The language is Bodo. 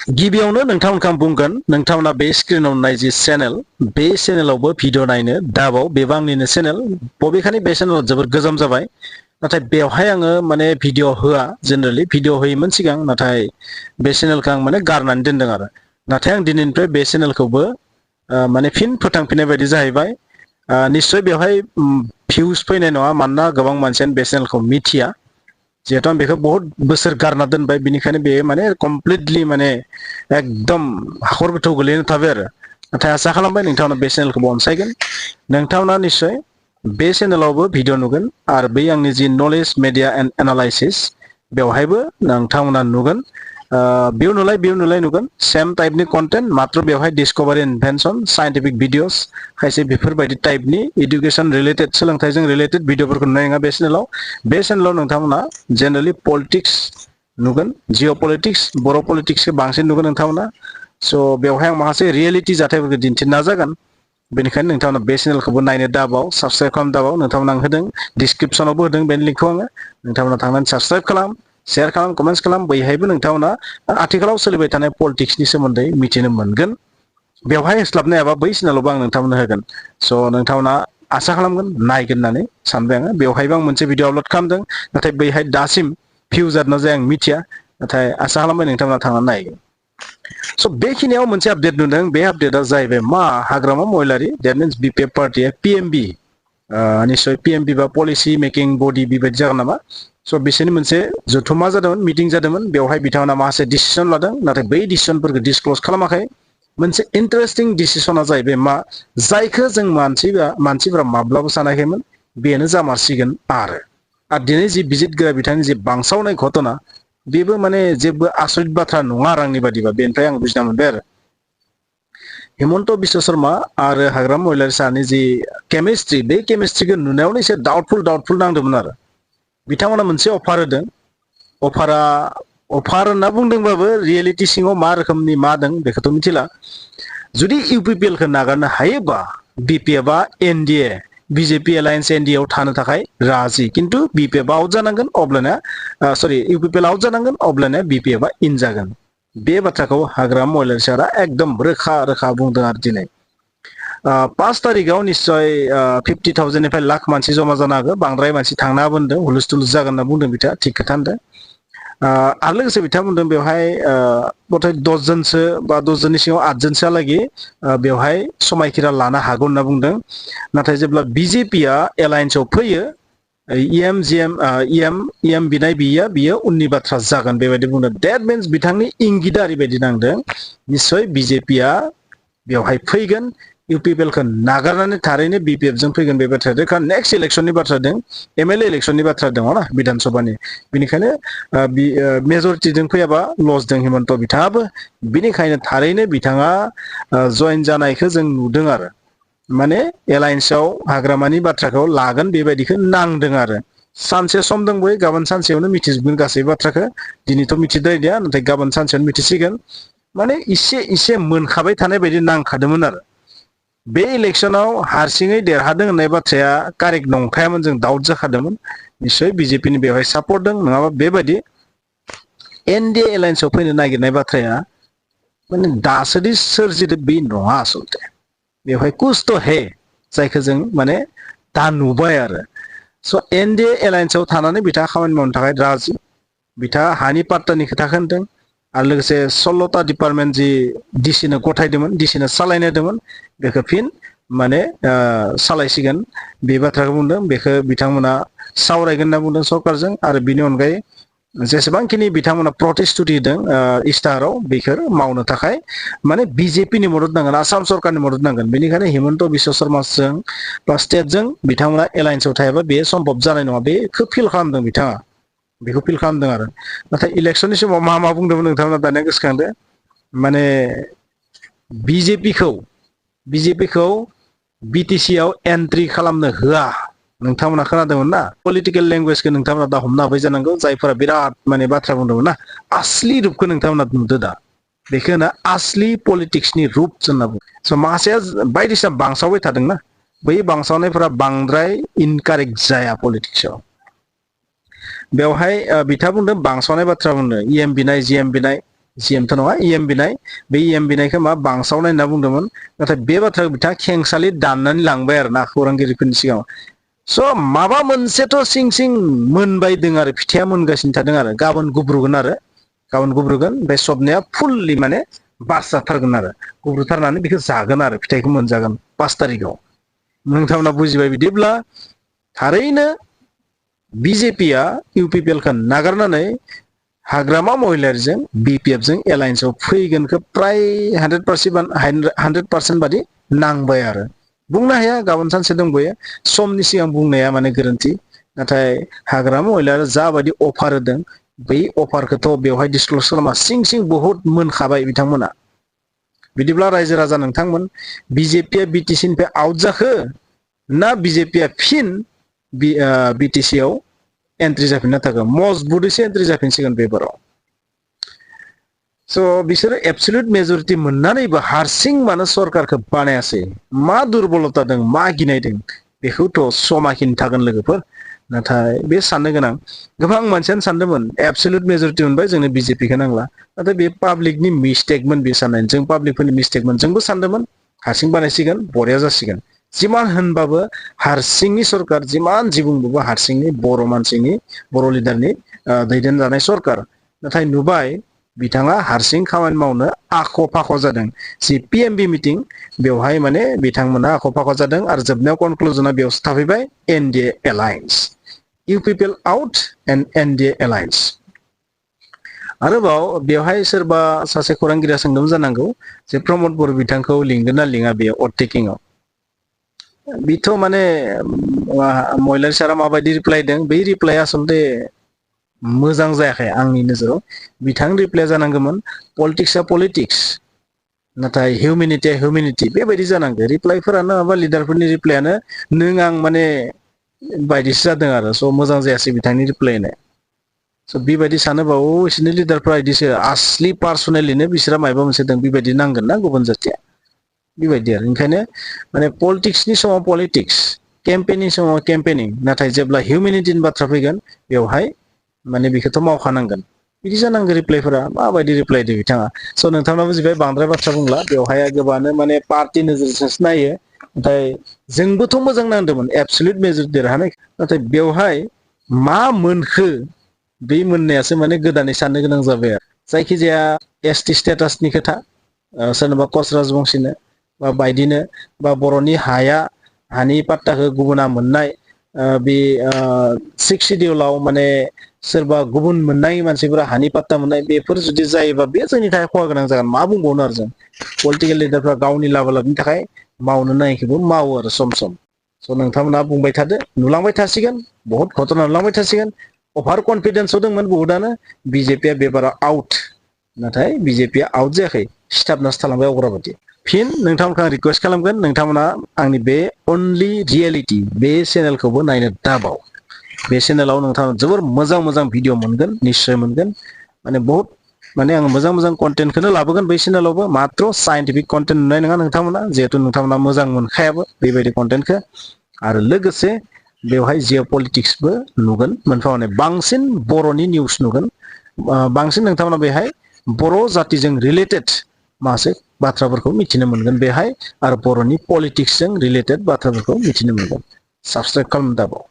गिबियावनो नोंथांमोनखौ आं बुंगोन नोंथांमोना बे स्क्रिनाव नाय जि चेनेल बे चेनेलावबो भिडिअ नायनो दाबाव बेबो आंनिनो चेनेल बबेखानि बे चेनेलाव जोबोद गोजाम जाबाय नाथाय बेवहाय आङो माने भिडिअ होआ जेनेरेलि भिडिअ होयोमोन सिगां नाथाय बे चेनेलखौ आं माने गारनानै दोनदों आरो नाथाय आं दिनैनिफ्राय बे चेनेलखौबो माने फिन फोथांफिननाय बायदि जाहैबाय निश्चय बेवहाय भिउस फैनाय नङा मानोना गोबां मानसियानो बे चेनेलखौ मिथिया जिहेतु आं बेखौ बहुत बोसोर गारना दोनबाय बिनिखायनो बे माने कमप्लिटलि माने एकदम हाखर गोथौ गोलैना थाबाय आरो नाथाय आसा खालामबाय नोंथांमोना बे चेनेलखौबो अनसायगोन नोंथांमोना निश्चय बे चेनेलावबो भिडिअ नुगोन आरो बै आंनि जि नलेज मिडिया एन्ड एनालाइसिस बेवहायबो नोंथांमोना नुगोन बेयाव नुलाय नुगोन सेम टाइपनि कन्टेन्ट मात्र बेवहाय डिस्कभारि इनभेन्सन साइन्टिफिक भिडिअस खायसे बेफोरबायदि टाइपनि इडुकेसन रिलेटेड सोलोंथाइजों रिलेटेड भिडिअफोरखौ नुनाय नङा बे चेनेलाव नोंथांमोना जेनेरेलि पलिटिक्स नुगोन जिअ पलिटिक्स बर' पलिटिक्सखौ बांसिन नुगोन नोंथांमोना स' बेवहाय आं माखासे रियेलिटि जाथायफोरखौ दिन्थिनो नाजागोन बेनिखायनो नोंथांमोना बे चेनेलखौबो नायनो दाबाव साबस्क्राइब खालाम दाबाव नोंथांमोना आं होदों डिसक्रिपसनावबो होदों बेनि लिंकखौ आङो नोंथांमोना थांनानै साबस्क्राइब खालाम शेयार खालाम कमेन्ट्स खालाम बैहायबो नोंथांमोना आथिखालाव सोलिबाय थानाय पलिटिक्सनि सोमोन्दै मिथिनो मोनगोन बेवहाय होस्लाबनो हायाबा बै चेनेलावबो आं नोंथांमोननो होगोन स' नोंथांमोना आसा खालामगोन नायगोन होननानै सानबाय आङो बेवहायबो आं मोनसे भिडिअ आपल'ड खालामदों नाथाय बैहाय दासिम भिउ जादोंना जाया आं मिथिया नाथाय आसा खालामबाय नोंथांमोना थांनानै नायगोन स' बेखिनियाव मोनसे आपडेट नुदों बे आपडेटआ जाहैबाय मा हाग्रामा महिलारि देट मिन्स बिपिएफ पार्टिया पिएमबि निश्चय पिएमबि बा पलिसि मेकिं बडि बेबायदि जागोन नामा स' बिसोरनि मोनसे जथुमा जादोंमोन मिटिं जादोंमोन बेवहाय बिथांमोना माखासे डिसिसन लादों नाथाय बै डिसिसनफोरखौ डिसक्ल'ज खालामाखै मोनसे इन्टारेस्टिं डिसिसना जाहैबाय मा जायखौ जों मानसिफोरा माब्लाबो सानाखैमोन बेनो जामारसिगोन आरो दिनै जि बिजितगिरि बिथांनि जि बांसावनाय घटना बेबो माने जेबो आसरित बाथ्रा नङा आरो आंनि बादिबा बेनिफ्राय आं बुजिना मोनबाय आरो हिमन्त बिश्व शर्मा आरो हाग्रामा महिलारि सारनि जि केमिस्ट्रि बे केमिस्ट्रिखौ नुनायावनो एसे डाउटफुल नांदोंमोन आरो बिथांमोना मोनसे अफार होदों अफार होनना बुंदोंबाबो रियेलिटि सिङाव मा रोखोमनि मा दं बेखौथ' मिथिला जुदि इउपिपिएलखौ नागारनो हायोबा बिपिएफआ एनडिए बिजेपि एलायन्स एनडिए आव थानो थाखाय राजि किन्तु बिपिएफआ आउट जानांगोन अब्लाना इउपिपिएल आउट जानांगोन अब्लाना बिपिएफआ इन जागोन बे बाथ्राखौ हाग्रामा महिलारि सारा एकदम रोखा बुंदों आरो दिनै 5 तारिखआव निश्चय 50,000निफ्राय लाख मानसि जमा जानो हागौ बांद्राय मानसि थांनो हागौ होनदों हुलुस थुलुस जागोन होनना बुंदों बिथाङा थिग खोथा होनदों आरो लोगोसे बिथाङा बुंदों बेवहाय गथाय 10 जनसो बा 10 जननि सिङाव 8 जनसोहालागै बेवहाय समायखिरा लानो हागौ होनना बुंदों नाथाय जेब्ला बिजेपिया एलायन्सआव फैयो इएम बिनाय बियो उननि बाथ्रा जागोन बेबायदि बुंदों डेट मिन्स बिथांनि इंगितआ ओरैबायदि नांदों निश्चय बिजेपिया बेवहाय फैगोन इउपिपिएलखौ नागारनानै थारैनो बिपिएफजों फैगोन बे बाथ्राया रोखा नेक्स्ट इलेक्सननि बाथ्रा दं एमएलए इलेक्सननि बाथ्रा दङ ना विधान सभानि बेनिखायनो मेजरिटिजों फैयाबा लस दं हिमन्त बिथाङाबो बिनिखायनो थारैनो बिथाङा जइन जानायखौ जों नुदों आरो माने एलायन्सआव हाग्रामानि बाथ्राखौ लागोन बेबायदिखौ नांदों आरो सानसे सम दंबायो गाबोन सानसेयावनो मिथिजोबगोन गासै बाथ्राखौ दिनैथ' मिथिद्रायदिया नाथाय गाबोन सानसेयावनो मिथिसिगोन माने इसे मोनखाबाय थानाय बायदि नांखादोंमोन आरो बे इलेक्सनाव हारसिङै देरहादों होननाय बाथ्राया कारेक्ट नंखायामोन जों डाउट जाखादोंमोन निश्चय बिजेपिनि बेवहाय सापर्ट दं नङाबा बेबायदि एनडिए एलायन्सआव फैनो नागिरनाय बाथ्राया माने दासोदि सोरजिदों बे नङा आसलते बेवहाय कुछ तो है जायखौ जों माने दा नुबाय आरो स' एनडिए एलायन्सआव थानानै बिथाङा खामानि मावनो थाखाय राजि बिथाङा हानि पाट्टानि खोथा होनदों आरो लोगोसे 16टा डिपार्टमेन्ट जि डिसिनो गथायदोंमोन डिसिनो सालायनो होदोंमोन बेखौ फिन माने सालायसिगोन बे बाथ्राखौ बुंदों बेखौ बिथांमोना सावरायगोन होनना बुंदों सरकारजों आरो बिनि अनगायै जेसेबांखिनि बिथांमोना प्रटेस्ट होदों इस्टाराव बेखौ मावनो थाखाय माने बिजेपिनि मदद नांगोन आसाम सरकारनि मदद नांगोन बेनिखायनो हिमन्त बिश्व शर्माजों बा स्टेटजों बिथांमोना एलायन्सआव थायाबा बे सम्भब जानाय नङा बेखौ फिल खालामदों बिथाङा बेखौ फिल खालामदों आरो नाथाय इलेक्सननि समाव मा बुंदोंमोन नोंथांमोना दानिया गोसोखांदो माने बिजेपिखौ बिटिसिआव एन्ट्रि खालामनो होआ नोंथांमोना खोनादोंमोन ना पलिटिकेल लेंगुवेजखौ नोंथांमोना दा हमनो हाबाय जानांगौ जायफोरा बिराद माने बाथ्रा बुंदोंमोन ना आसलि रुपखौ नोंथांमोना नुदो दा बेखौ होनो आसलि पलिटिक्सनि रुप होनना बुङो स' माखासेया बायदिसिना बांसावबाय थादोंना बै बांसावनायफोरा बांद्राय इनकारेक्ट जाया पलिटिक्सआव बेवहाय बिथाङा बुंदों बांसावनाय बाथ्रा बुंदों इएम बिनाय जिएम बिनाय जिएमथ' नङा इएम बिनाय बे इएम बिनायखौ मा बांसावनाय होनना बुंदोंमोन नाथाय बे बाथ्राखौ बिथाङा खेंसालि दाननानै लांबाय आरो ना खौरांगिरिफोरनि सिगाङाव स' माबा मोनसेथ' सिं सिं मोनबाय दं आरो फिथाइया मोनगासिनो थादों आरो गाबोन गुब्रुगोन आरो गाबोन गुब्रुगोन बे सबनाया फुललि माने बास जाथारगोन आरो गुब्रुथारनानै बेखौ जागोन आरो फिथाइखौ मोनजागोन 5 तारिखआव नोंथांमोना बुजिबाय बिदिब्ला थारैनो बिजेपिया इउपिपिएलखौ नागारनानै हाग्रामा महिलारिजों बिपिएफजों एलायन्सआव फैगोनखौ प्राय 100% बादि नांबाय आरो बुंनो हाया गाबोन सानसे दंबोयो समनि सिगां बुंनाया माने गोरोन्थि नाथाय हाग्रामा महिलारिया जाबायदि अफार होदों बै अफारखौथ' बेवहाय डिसक्ल'ज खालामा सिं सिं बहुद मोनखाबाय बिथांमोना बिदिब्ला रायजो राजा नोंथांमोन बिजेपिया बिटिसिनिफ्राय आउट जाखो ना बिजेपिया फिन बिटिसिआव एन्ट्रि जाफिनना थागोन मजबुतैसो एन्ट्रि जाफिनसिगोन बेबाराव स' बिसोरो एबसुलुट मेजरिटि मोननानैबो हारसिं मानो सरकारखौ बानायासै मा दुरबलता दं मा गिनाय दं बेखौथ' समा खिन्थागोन लोगोफोर नाथाय बे साननो गोनां गोबां मानसियानो सानदोंमोन एबसुलुट मेजरिटि मोनबाय जोंनो बिजेपिखौ नांला नाथाय बे पाब्लिकनि मिस्टेकमोन बे साननाय जों पाब्लिकफोरनि मिस्टेकमोन जोंबो सानदोंमोन हारसिं बानायसिगोन बरिया जासिगोन जिमान होनबाबो हारसिंनि सरकार जिमान जि बुंबाबो हारसिंनि बर' मानसिनि बर' लिडारनि दैदेनजानाय सरकार नाथाय नुबाय बिथाङा हारसिं खामानि मावनो आख' फाख' जादों जि पिएमबि मिटिं बेवहाय माने बिथांमोना आख' फाख' जादों आरो जोबनायाव कनक्लुजना बेयावसो थाफैबाय NDA alliance UPPL out and NDA alliance आरोबाव बेवहाय सोरबा सासे खौरांगिरिया सोंदोंमोन जानांगौ जे प्रमद बर' बिथांखौ लिंगोन ना लिङा बेयाव अटटेकिंआव बिथ' माने महिलारि सारा माबायदि रिप्लाय होदों बै रिप्लाया आसलते मोजां जायाखै आंनि नोजोराव बिथां रिप्लाय जानांगौमोन पलिटिक्सआ पलिटिक्स नाथाय हिउमेनिटिया हिउमेनिटि बेबायदि जानांगौ रिप्लायफोरानो माबा लिडारफोरनि रिप्लायानो नों आं माने बायदिसो जादों आरो स' मोजां जायासै बिथांनि रिप्लाय होनाय स' बेबायदि सानोबा बिसोरनि लिडारफ्रा बिदिसो आसलि पार्सनेलिनो बिसोरा माबा मोनसे दं बेबायदि नांगोन ना गुबुन जाथिया बेबायदि आरो ओंखायनो माने पलिटिक्सनि समाव पलिटिक्स केम्पेनिं समाव केम्पेनिं नाथाय जेब्ला हिउमेनिटिनि बाथ्रा फैगोन बेवहाय माने बेखौथ' मावखानांगोन बिदि जानांगौ रिप्लायफोरा माबायदि रिप्लाय होदों बिथाङा स' नोंथांना बुजिबाय बांद्राय बाथ्रा बुंला बेवहाय गोबाङानो माने पार्टि नोजोरजोंसो नायो नाथाय जोंबोथ' मोजां नांदोंमोन एबसुलुट मेजरिटि देरहानाय नाथाय बेवहाय मा मोनखो बे मोननायासो माने गोदानै साननो गोनां जाबाय आरो जायखिजाया एसटि स्टेटासनि खोथा सोरनोबा कच राजबंसिनो बा बायदिनो बा बर'नि हानि पाट्टाखौ गुबुना मोननाय बे 6 सिडिउलाव माने सोरबा गुबुन मोननाय मानसिफोरा हानि पाट्टा मोननाय बेफोर जुदि जायोबा बे जोंनि थाखाय खहा गोनां जागोन मा बुंबावनो आरो जों पलिटिकेल लिडारफ्रा गावनि लाबनि थाखाय मावनो नायखौबो मावो आरो सम सम स' नोंथांमोना बुंबाय थादो नुलांबाय थासिगोन बहुत घटना नुलांबाय थासिगोन अभार कनफिडेन्सआव दंमोन बहुतआनो बिजेपिया बेबाराव आउट नाथाय बिजेपिया आउट जायाखै सिथाबनासो थालांबाय अग्रबादि फिन नोंथांमोनखौ आं रिक्वेस्ट खालामगोन नोंथांमोना आंनि बे अनलि रियेलिटि बे चेनेलखौबो नायनो दाबाव बे चेनेलाव नोंथाङा जोबोर मोजां मोजां भिडिअ मोनगोन निस्सय मोनगोन माने बहुत माने आं मोजां मोजां कन्टेन्टखौनो लाबोगोन बै चेनेलावबो मात्र साइन्टिफिक कन्टेन्ट नुनाय नङा नोंथांमोना जिहेथु नोंथांमोना मोजां मोनखायाबो बेबायदि कन्टेन्टखौ आरो लोगोसे बेवहाय जिअ' पलिटिक्सबो नुगोन मोनफा मोननै बांसिन बर'नि निउस नुगोन बांसिन नोंथांमोना बेहाय बर' जातिजों रिलेटेड माखासे बाथ्राफोरखौ मिथिनो मोनगोन बेहाय आरो बर'नि पलिटिक्सजों रिलेटेड बाथ्राफोरखौ मिथिनो मोनगोन साबसक्राइब खालामनो दाबाव